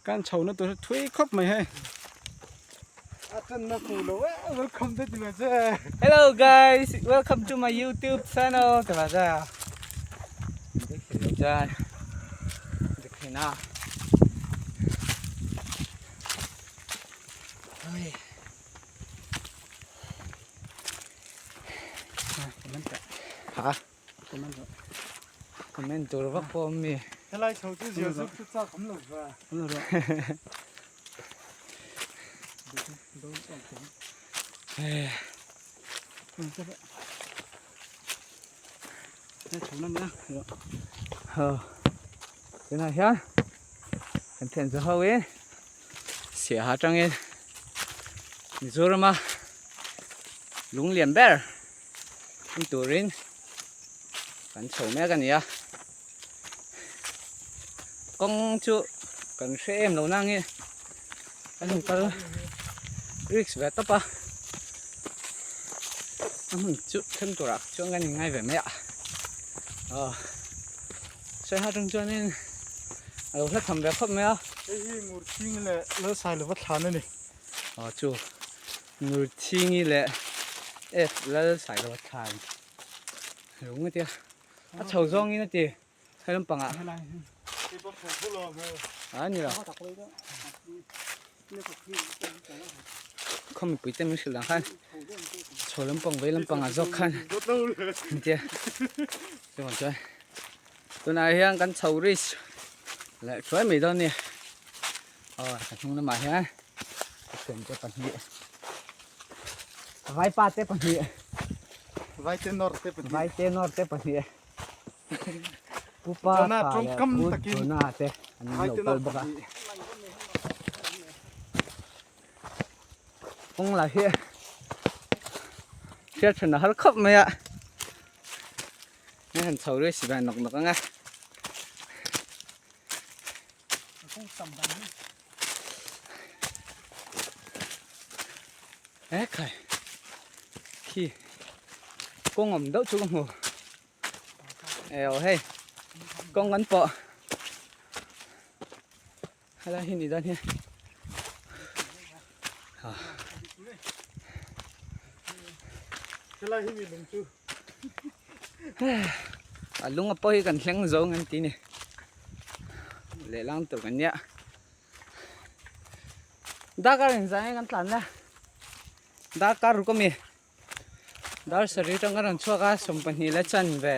Kan chho na tur hi thui khawp mai hei. Hello guys, welcome to my YouTube channel. Các bạn ra. Ra. Được thế nào? Ôi. Hả? Comment comment tur vak pawh awm mi. Helai chho chu zir zuk chu chak awm lo va. Awm lo rawh. Tunah hian kan thian zawh ho in Siaha atangin Mizorama lunglian ber en turin kan chho mek a ni a kawng chu kan hre em lo nangin kan han kal risk ve tawp a a hmun chu then turah chuan kan inngai ve mai a aw sawi atang chuanin a lo hla tham ve khawp mai a. Hei hi Ngurchhingi leh Lalsailova thlan a ni. Aw chu. Ngurchhingi leh F Lalsailova thlan lung a tia a chho zawngin a ti he lampangah a ni lo khaw mipui te min hrilh ang khan chho lampang vei lampangah zawk khan an tia chuvang chuan tunah hian kan chho risk leh thuai mai dawn a ni. Aw ka hnung lamah hian ka thiante pahnih vaipa te pahnih vaite nawr te pahnih vaite nawr te pahnih pupa Jona kha leh tawngkam pu takin Jona te an lo vaite kal nawr bawk a pahnih kawng lah hi hriat hran a har khawp mai a hei han chho rei si ve nawk nawk ang a. He khai khi kawng awm deuh chu ka hmu eo hei kawng kan pawh helai hi ni dawn hi helai hi mi lung chu a lung a pawh hi kan thleng zo ang tih a ni lehlang tur kan nia darkar engzah nge kan tlan la darkar ruk ami dar sarih atang kan rawn chhuak a 12 la chan ve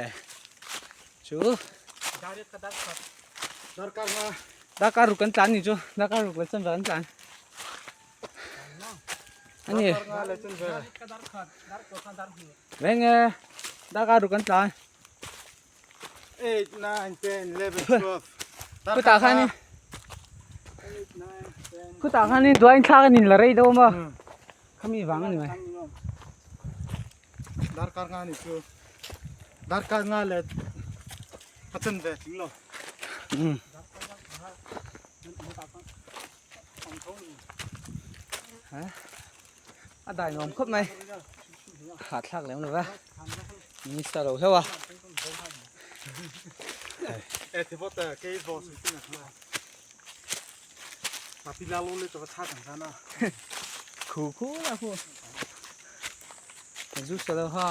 chu darkar ruk kan tlan ni chu darkar ruk la chan ve kan tlan ani Veng e, darkar ruk an tlan. 8, 9, 10, 11, 12. Khutah khan Khutah khan in duain thlak an in la rei deuh a maw? Khami vang a ni mai. Darkar nga ni chu. Darkar nga le a chen ve tling lo. A dai nuam khawp mai hahthlak lem lo va ni sa lo hlauh a khu khu la khu zu sa lo ha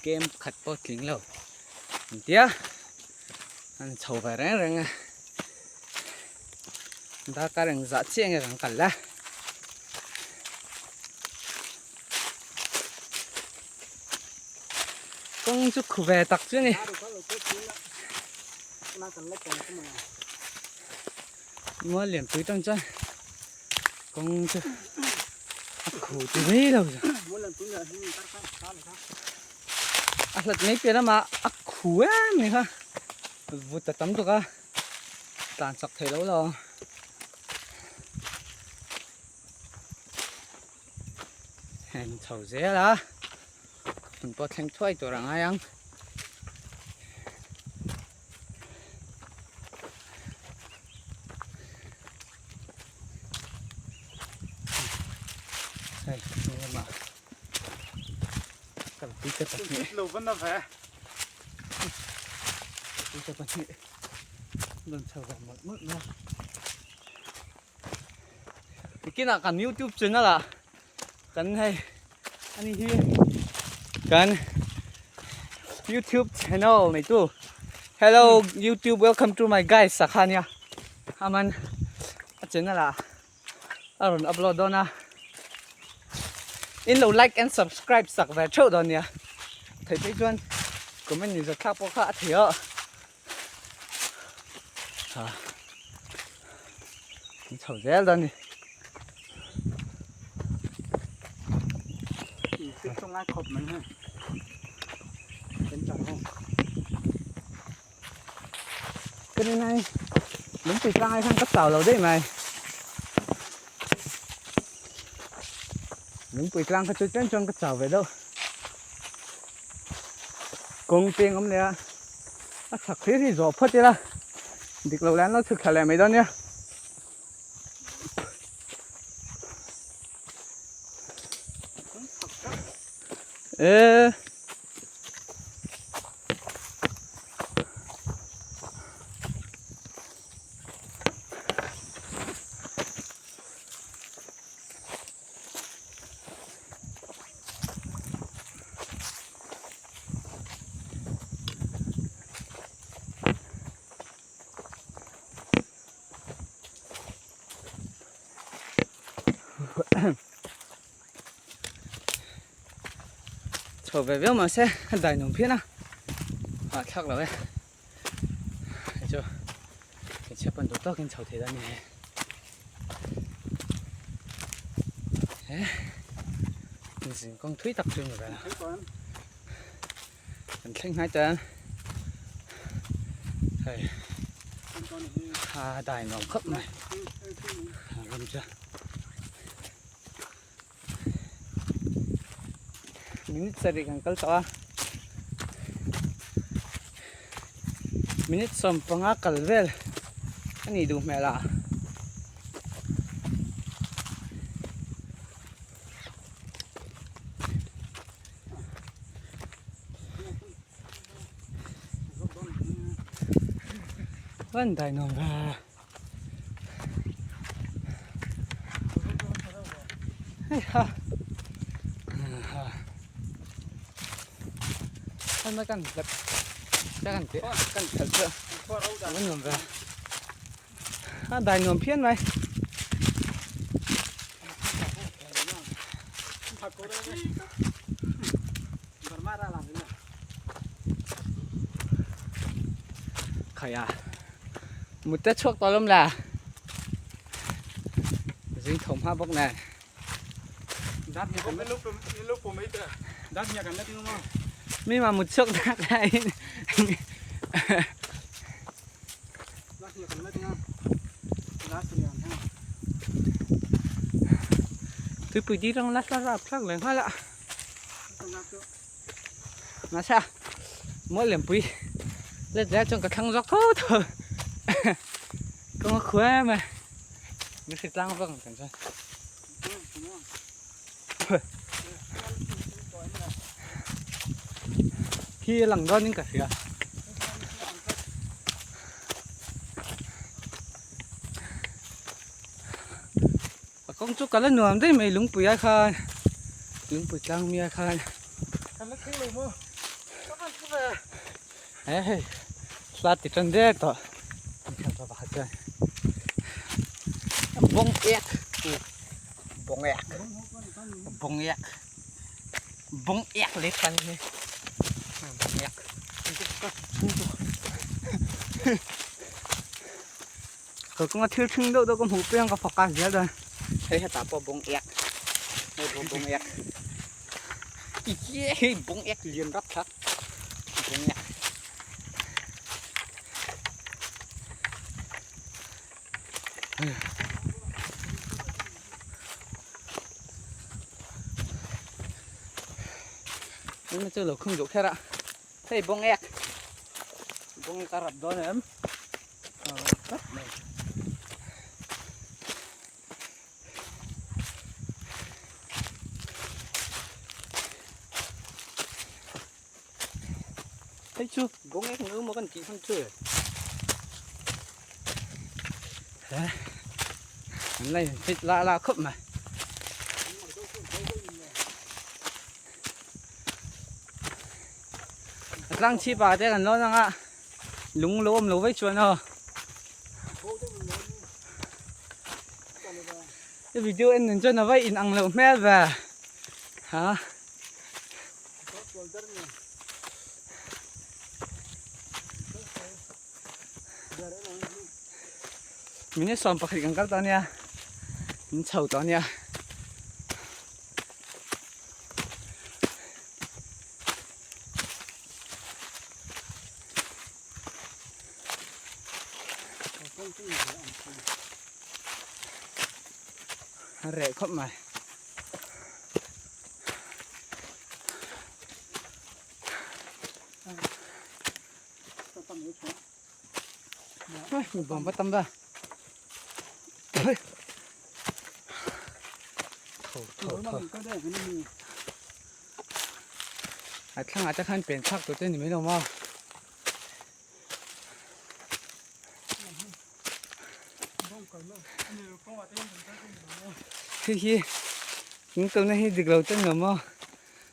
Kem khat pawh tling lo an tia an chho ve reng reng a darkar eng zah chiah nge kan kal a kawng chu khu ve tak chu a ni. Mual lianpui tang chuan kawng chu. A khu ti mai lo chu. A hlat mai piah lamah a khu em mai kha vut a tam tuk a tlan chak thei lo lo. Heng chho zel a hmun pawh thleng thuai tur a ngai ang. Hei hnung lamah kalpui te pahnih kalpui te pahnih rawn chho ve mawlh mawlh mai a nikinah kan youtube channel ah kan hei ani hi kan youtube channel neitu hello youtube welcome to my guys sakha ania aman a channel ah a rawn upload dawn a in lo like and subscribe sak ve theuh dawn nia theih phei chuan comment ni zawt thlak pawh kha a thei a ha an chho zel dawn ni Cái này này Đúng từ trai sang cấp tàu lâu đấy mày Đúng từ tlang cái chân chân cấp tàu về đâu Công tiên ông nè A chak thlir hi zawh phawt ila dik loh leh an lo chhuk thla leh mai dawn nia. E Chho ve viau mahse a dai nuam phian a, a thlak lo e. Hei chu hmeichhia pawn duh tawkin chho thei dawn a ni he. He zing kawng thui tak chu a ni ve a. Kan thleng hnai ta hei a dai nuam khawp mai a ram chu minute sarih kan kal tawh a minute 15 kal vel a nih duh hmel a. Van dai nuam ve. Hei ha. Hei mai kan lep. Cha kan ti kan khel chu. Van nuam ve. A dai nuam phian mai. Khaia mut te chhuak tawh lawm la zing tho hma bawk nen. Mi mà mut chhuak dak laiin. Tuipui di rawng la hla rap thlak leh nghal a mahse mual lianpui let zel chuan ka thlang zawk tho tho kawng a khuai em a min hre tlang vak ang kan chuan. Khi a lang dawn in ka hria. A kawng chu kal a nuam daih mai lungpui ah khan lungpui tlang mi ah khan. Kan la thleng lo maw? Ka van thu ve. He hei hla ti tan der tawh. Pakhat chuan bawng ek bawng ek bawng ek bawng ek leh khan hi bawng ek ka kawnga thil ṭhing deuh deuh ka hmuh piang ka fawk a zel dawn hei hetah pawh bawng ek. Hei bawng bawng ek. Hei bawng ek lian rap thlak. Bawng ek. Nên chu lo khung deuh kher a. Hei bawng ek. Bawng ek a rap dawn em? A rap tlat mai. Hei chu bawng ek ngau maw kan tih hman chu e. An la in fit la la khawp mai. A tlang chhip ah te kan lawn ang a lung lo awm lo vek chuan aw. I video en nun chuan a va in ang loh hmel ve ha. Minute 11 kan kal tawh ania min chho tawh ania. A reh khawp mai. Ôi, bom bắt tâm ra. Thổ thổ thổ. A thlang ah te khan pen thlak tur te ni mai lo maw. Hei hi in kalna hi dik lo ten lo maw.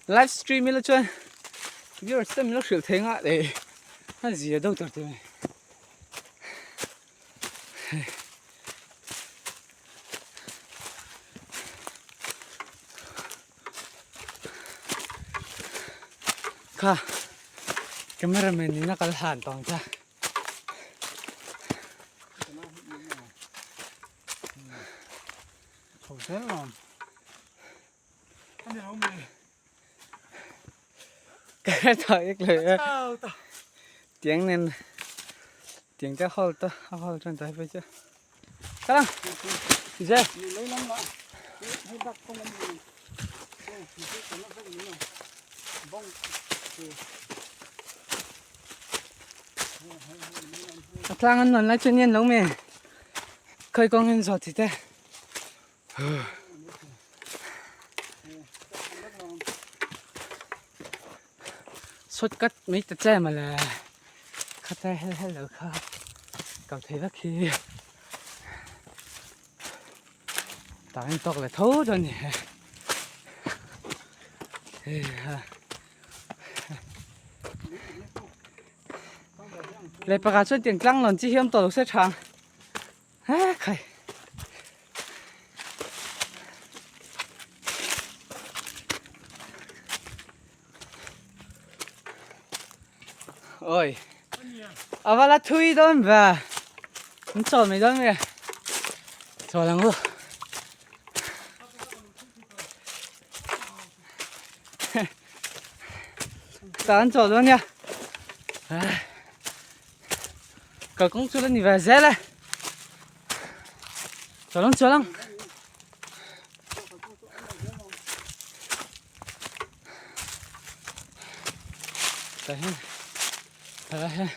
Live stream ila chuan viewers te min lo hrilh thei ngah leh a zia deuh tur te mai. Kha cameraman in a kal hlan tawng cha. Cái thoi le tiếng nên tiếng cái hol ta hol trên tay phải chứ. Các bạn, dễ. Tlang an non lai chuan hian lo me khawi kawng hian zawh chi te. Shortcut mai ta che mawle kha te hel hel lo kha kal thei vek hi tah hian tawk leh tho dawn a ni hei ha leh pakhat chuan tiang tlang lawn chi hi awm tawh lo se tha ang he khai. Ôi a va la thui dawn ve an chawl mai dawn nge chawl ang u ta an chawl dawn nia kalkawng chu la ni ve zel e chawl ang chawl ang. Tah hian tah hian.